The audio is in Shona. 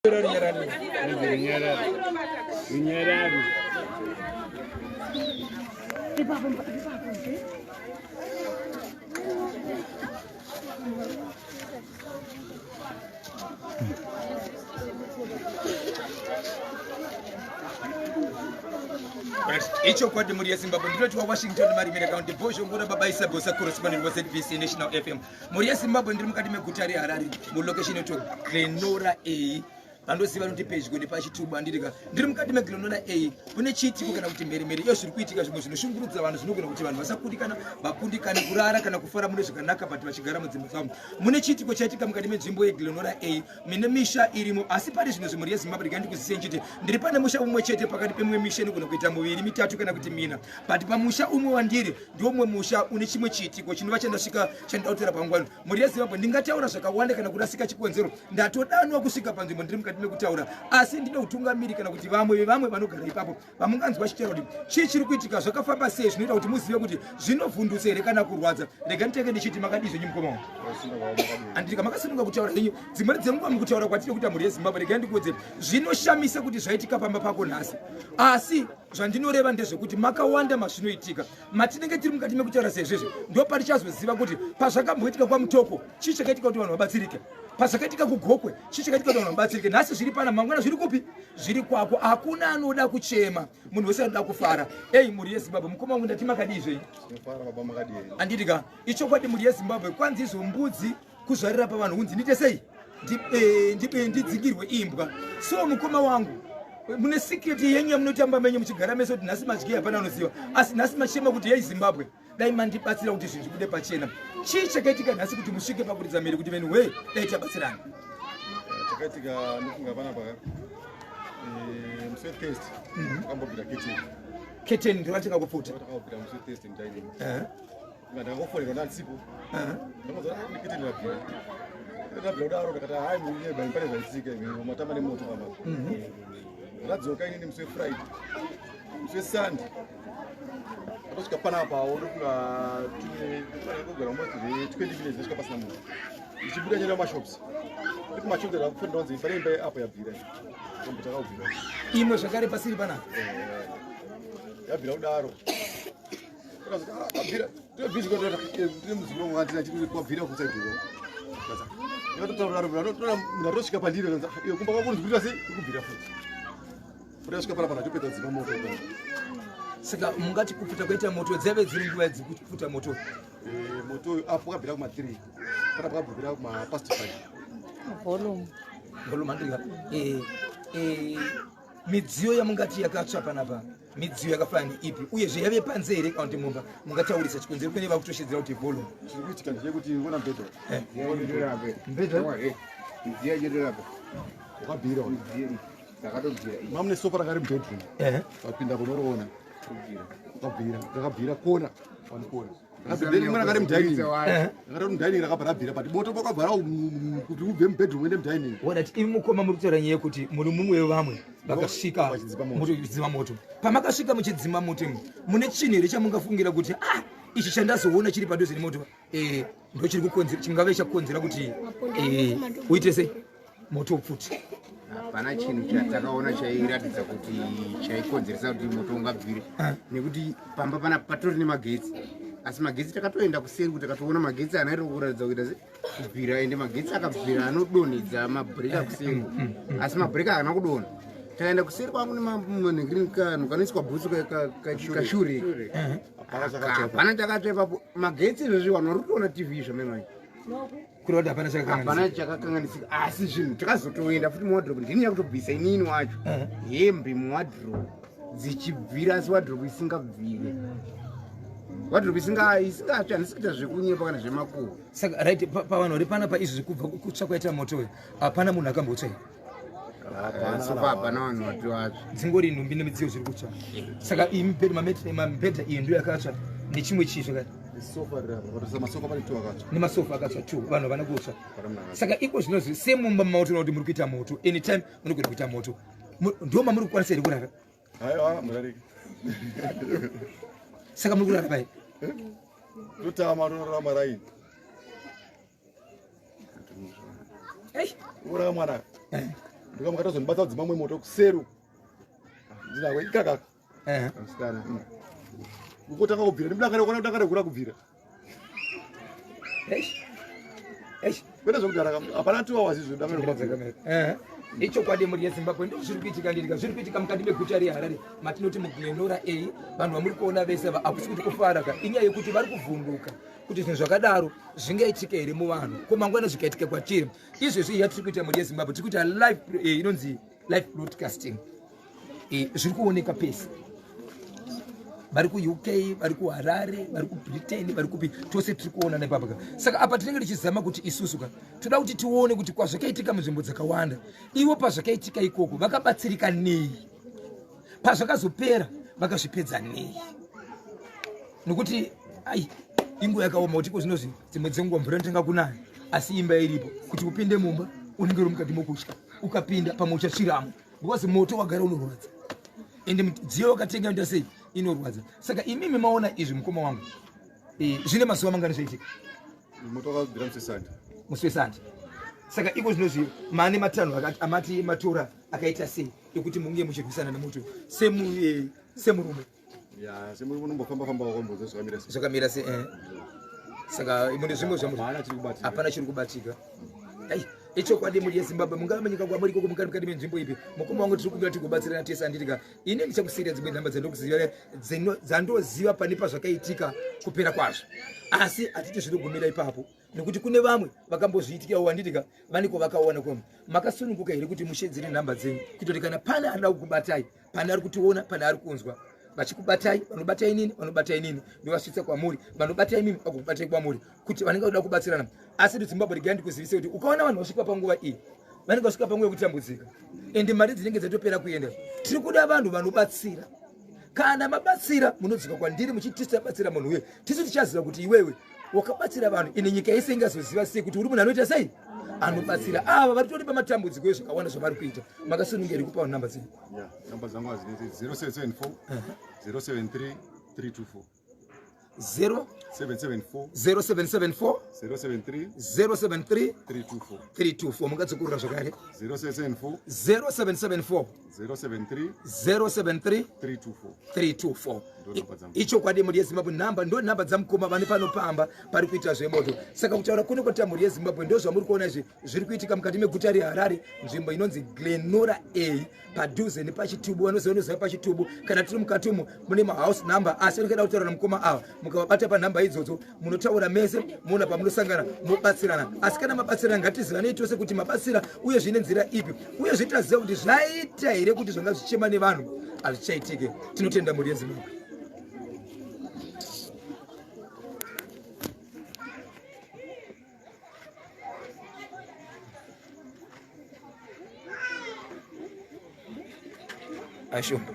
Runyararo. Ichokwadi mhuri yeZimbabwe, ndinoti waWashington Marimire County Bhozhongora Baba Isabosa, correspondent weZBC National FM. Mhuri yeZimbabwe, ndiri mukati meguta reHarare mulocation yeto Glenora A, vandoziva noti pedyo nepachitubu andirika. Ndiri mukati meGlenora A, kune chiitiko kana kuti mheremhere iyo zviri kuitika, zvimwe zvinoshungurudza vanhu, zvinogona kuti vanhu vasakundikana, vakundikane kurara kana kufara mune zvakanaka, but vachigara mudzimba dzavo. Mune chiitiko chaitika mukati menzvimbo yeGlenora A, mine misha irimo. Asi pari zvino zvimhuri yeZimbabwe, regai ndikuzisei nchiti ndiri pane musha umwe chete pakati pemumwe misha inogona kuita muviri, mitatu kana kuti mina, but pamusha umwe wandiri ndiwo mumwe musha une chimwe chiitiko chinova chandasvika chandida kutaura pangwano. Mhuri yeZimbabwe, ndingataura zvakawanda kana kurasika chikonzero ndatodanwa kusvika panzvimbo ndiri mukati mekutaura, asi ndine utungamiri kana kuti vamwe vevamwe vanogara ipapo vamunganzwa chitaura kuti chii chiri kuitika, zvakafamba sei, zvinoita kuti muzive kuti zvinovhundutsa here kana kurwadza. Rega nditenge ndichiti makadii zvenyu mukoma wangu? Anditika makasununga kutaura henyu dzimweni dzenguva mukutaura kwatiri kuita. Mhuri yeZimbabwe, regai ndikuudze, zvinoshamisa kuti zvaitika pamba pako nhasi, asi zvandinoreva ndezvekuti makawanda mazvinoitika matinenge tiri mukati mekutaura sezvezvi, ndo patichazoziva kuti pazvakamboitika kwaMutoko chii chakaitika kuti vanhu vabatsirike, pazvakaitika kuGokwe chii chakaitika kuti vanhu vabatsirike. Nhasi zviri pana, mangwana zviri kupi? Zviri kwako. Hakuna anoda kuchema, munhu wese anoda kufara. Ei, mhuri yeZimbabwe, mukoma wangu, ndati makadii zvei? Anditi ka ichokwadi mhuri yeZimbabwe, kwanzi izvo mbudzi kuzvarira pavanhu hunzi ndiite sei, ndidzingirwe imbwa. So mukoma wangu, mune secret yenyu yamunotamba menyu muchigara meso kuti nhasi madyi hapana anoziva, asi nhasi machema kuti yei Zimbabwe, dai mandibatsira kuti zvinhu zvibude pachena. Chii chakaitika nhasi kuti musvike pakuridza mhiri kuti venu wei, dai tabatsirana? Chakaitika, ndofunga panapa musi weThursday takambobvira keteni. Keteni ndiratenga kupfuta. Takambobvira musi weThursday mudining. Ndangofonerwa, ndandisipo. Ndakanzwa ndiketeni rabvira, rabvira kudaro. Ndakati hai, munyeba pane zvaitika, imi matamba nemoto pamba. Ndadzoka inini musi weFriday, musi weSunday atosvika panapawo, ndofunga kugara almost 20 minutes, ndasvika pasina munhu. Ndichibuda nyaenda mumashops, ndi kumashops ndakufonera kunzi pane imba apo yabvira, ombo takabvira. Imwe zvakare pasiri panapa. Yabvira kudaro, abvira tine muzukuru wangu kwabvira kuside uko. Ndatosvika pandiri, iyo kumba kwako kuita sei, kubvira futi. Ndasvika panapa, ndatopedza kudzima moto. Saka mungati kupfuta kwaita moto dzaive dziri nguva dzekupfuta moto? Moto uyu apo wakabvira kuma3, panapa kabvira kuma past 5. Volume. Volume, andika. Midziyo yamungati yakatsva panapa, midziyo yakafanana neipi? Uyezve yave panze here kana kuti mumba? Mungataurisa chikonzero kune vakutoshedzera kuti volume. Chiri kuitika ndechekuti ngona mubhedha. Mubhedha. Wakabvira mamune sofa ranga ri mubedroom. Wapinda kunoroona, wakabvira, rakabvira kona, one kona. Rimwe ranga ri mudining, ranga ri mudining, rakabva rabvira, but moto wakabva kuti ubve mubedroom uende mudining. Wonati imi mukoma muri kutaura nyaya yekuti muri mumwe wevamwe vakasvika muchidzima moto. Pamakasvika muchidzima moto imi, mune chinhu here chamungafungira kuti ah, ichi chandazoona chiri padhuze nemoto ndo chiri kukonzera, chingave chakonzera kuti uite sei, moto upfuti? Hapana chinhu chatakaona chairatidza kuti chaikonzeresa kuti moto ungabvire, nekuti pamba pana patori nemagetsi, asi magetsi takatoenda kuseri kuti takatoona magetsi anairi kuratidza kuita se kubvira, ende magetsi akabvira anodonhedza mabreaker kuseri, asi mabreaker haana kudonha. Takaenda kuseri kwangu nemanhu kanoiswa bhutsu kashure, hapana chakatsva ipapo. Magetsi izvozvi vanhu vari kutoona TV zvamene. Kureva kuti hapana chakakanganisika? Hapana chakakanganisika, asi zvinhu takazotoenda futi muwardrobe, ndini yakutobvisa inini wacho hembe muwardrobe dzichibvira, asi wardrobe isingabvire, wardrobe isingatsvi. Handisi kuita zvekunyepa kana zvemakuhwa. Saka right, pavanhu vari panapa izvi, kubva kutsva kwaita moto uyu, hapana munhu akambotsva here? Sofa hapana vanhu vati vatsva. Dzingori nhumbi nemidziyo zviri kutsva. Saka iyi mamibhedha iyi ndiyo yakatsva nechimwe chii zvakare? Sofa riri masofa pane two akatsva. Nemasofa akatsva two, vanhu havana kutsva. Saka iko zvinozvi semumba mautoona kuti muri kuita moto, anytime munogona kuita moto, ndo mamuri kukwanisa here kurara? Haiwa, murariki. Saka muri kurara pai? Totama, tonorara maraini. Uraya mwana. Ndokamukatozondibatsa kudzima mwe moto kuseru. Ndinako ikakaka. Musikana. Ukotanga kubvira ndimudakare kuona kudakare kura kubvira. Eish. Eish. Kwete zvekudhara hapana 2 hours izvo dakare kubvira. Ichokwadi mhuri yeZimbabwe, ndo zviri kuitika ndirika zviri kuitika mukati meguta reHarare matinoti muGlenora A. Vanhu vamuri kuona vese ava hakusi kuti kufara ka, inyaya yekuti vari kuvhunduka kuti zvinhu zvakadaro zvingaitika here muvanhu, ko mangwana zvikaitika kwatiri. Izvezvi yatiri kuita mhuri yeZimbabwe, tiri kuita live inonzi live broadcasting. Zviri kuoneka pese, vari kuUK, vari kuHarare, vari kuBritain, vari kupi, tose tiri kuona nepapa ka. Saka apa tinenge tichizama kuti isusu ka toda kuti tione kuti kwazvakaitika munzvimbo dzakawanda, ivo pazvakaitika ikoko vakabatsirika nei, pazvakazopera vakazvipedza nei, nokuti ai inguva yakaoma kuti iko zvinozvi dzimwe dzenguva mvura inotenga kunaya asi imba iripo, kuti upinde mumba unenge uri mukati mokutya, ukapinda pamwe uchatsviramo because moto wagara unorwadza, ende mudziyo wakatenga inoita sei inorwadza. Saka imimi maona izvi mukoma wangu, zvine mazuva mangani zvaitika? Moto wakabvira musi weSande. Musi weSande. Saka iko zvinozvi mane matanho amati matora akaita sei ekuti munge muchirwisana nemoto semurume? Ya, semurume unombofamba famba wakomboza zvakamira sei. Zvakamira sei. Saka mune zvimwe zvamu Hapana chiri kubatika. Hapana chiri kubatika. Ai, ichokwadi mhuri yeZimbabwe, mungava munyika kwamuri ikoko, mukati mukati menzvimbo ipi, mukoma wangu, tiri kumbira tigobatsirana tese handitika. Ini ndichakusiyira dzimwe nhamba dzandokuziva, dzandoziva pane pazvakaitika kupera kwazvo, asi hatiti zvinogumira ipapo nekuti kune vamwe vakambozviitikawo handitika, vaniko vakaona kwamwe. Makasununguka here kuti mushedzere nhamba dzenyu kuita kuti kana pane anoda kukubatai, pane ari kutiona, pane ari kunzwa, vachikubatai, vanobata inini, vanobata inini ndovasvitsa kwamuri, vanobata imimi vagokubatai kwamuri, kuti vanenge vanoda kubatsirana. Asi Zimbabwe, regai ndikuzivise kuti ukaona vanhu vasvika panguva iyi, vanenge vasvika panguva yekutambudzika, ende mari dzinenge dzatopera kuenda. Tiri kuda vanhu vanobatsira. Kana mabatsira munodzoka kwandiri muchiti tisabatsira munhu uye, tisu tichaziva kuti iwewe wakabatsira vanhu. Ine nyika yese ingazoziva sei kuti uri munhu anoita sei, anobatsira ava vari tori pamatambudziko ezvakawanda zvavari kuita. Makasununga here kupa vanhu namba dzenyu? Ya, namba dzangu hadzinetsi 0774 073 324. 0 774 0774 073 073 324. 324. Mungadzokorora zvakare? 0774 0774 073 073 324. 324. Ndo namba dzangu. Ichokwadi mhuri yeZimbabwe, nhamba ndo nhamba dzamukoma vane pano pamba pari kuita zvemoto. Saka kutaura kuno kwatita mhuri yeZimbabwe, ndo zvamuri kuona izvi zviri kuitika mukati meguta reHarare, nzvimbo inonzi Glenora A, padhuze nepachitubu. Vanoziva vanoziva pachitubu. Kana tiri mukati umu mune mahouse number, asi vanenge da kutaura namukoma ava, mukavabata panhamba idzodzo munotaura mese, muona pamunosangana mobatsirana. Asi kana mabatsirana, ngatizivanei tose kuti mabatsira uye zvine nzira ipi, uye zvitaziva kuti zvaita here kuti zvanga zvichema nevanhu hazvichaitike. Tinotenda mhuri yeZimbabwe. Ashumba.